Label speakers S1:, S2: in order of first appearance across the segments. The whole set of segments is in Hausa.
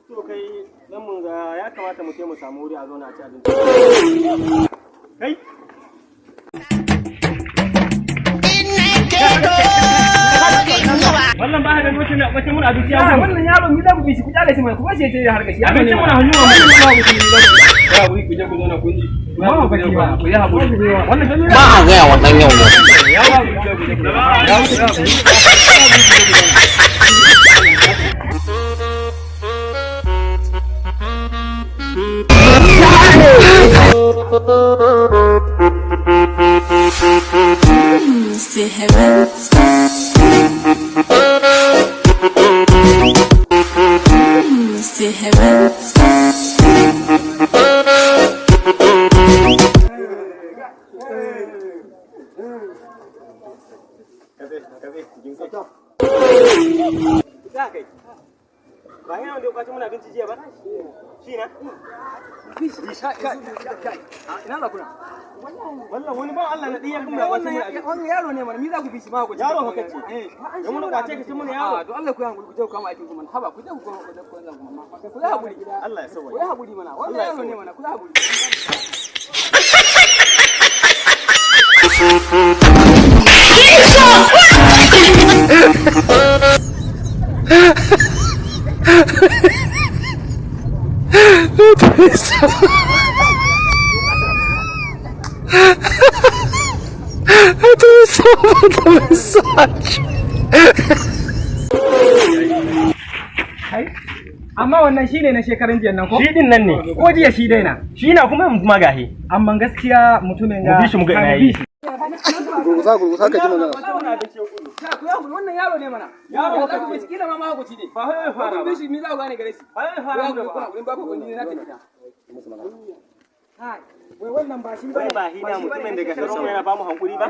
S1: To kai dan mun ga ya kamata mu mu samu wuri a zauna a ci abinci. Kai. Wannan ba ka ga mutum na bacin mun abinci ya gudu.
S2: Wannan yaro mi za ku bi shi, ku kyale shi mai, ku bashi ya je ya harka shi.
S1: Abincin muna hannu mu.
S2: Ya ku je ku zauna kun ji. Ba ku ba ku yi haƙuri.
S1: Wannan gani
S3: Ba a gaya wa ɗan yau ne.
S2: Ya ku je ku ya ku.
S4: To heaven. To heaven.
S1: Kabe kabe jinka. Za kai. Ba yana wanda ya kwace muna abinci jiya ba? Shi na?
S2: Ina za kuna?
S1: Wallah wani ba Allah na ɗiya kuma ya kwace muna abinci.
S2: Wannan yaro ne mana, mi za ku bi shi ma ku ci.
S1: Yaro haka ce. Dan muna kwace ka ci muna yaro.
S2: To Allah ku yi haƙuri, ku je ku kama aikin ku mana. Haba ku je ku kama ku je ku kama. Ku yi haƙuri.
S1: Allah ya sauwaye.
S2: Ku yi haƙuri mana. Wannan yaro ne mana, ku yi haƙuri. Amma wannan shine na shekaran jiya nan ko?
S1: Shi din nan ne.
S2: Ko jiya shi dai na.
S1: Shi na kuma yanzu ma gahi.
S2: Amma gaskiya mutumin
S1: Mu bi shi mu ga ina yi.
S5: Gurgusa gurgusa ka ji magana.
S2: Wannan yaro ne mana. Yaro ka bi shi kila ma mahaukaci ne.
S1: Ba wai fara
S2: Kun
S1: ba.
S2: bi shi mi za ku gane gare shi.
S1: Ba wai fara
S2: Ku
S1: ba.
S2: haƙuri, ba ku kundi na tafi. Kai, wai wannan ba shi
S1: Wai
S2: bane.
S1: ba hina mutumin daga Sarau yana ba mu hankuri ba?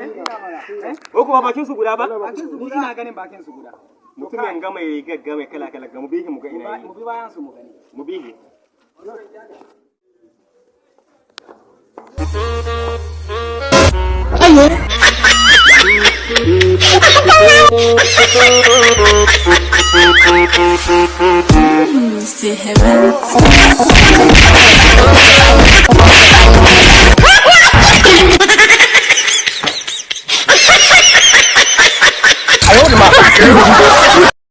S1: Ko kuma bakin su guda ba?
S2: Bakin su guda. Ina ganin bakin su guda.
S1: Mutumin ga mai gagga mai kala kala ga mu bihi mu ga ina yi.
S2: Mu bi bayan su mu gani.
S1: Mu bihi.
S4: To heaven.
S3: A yau da ma.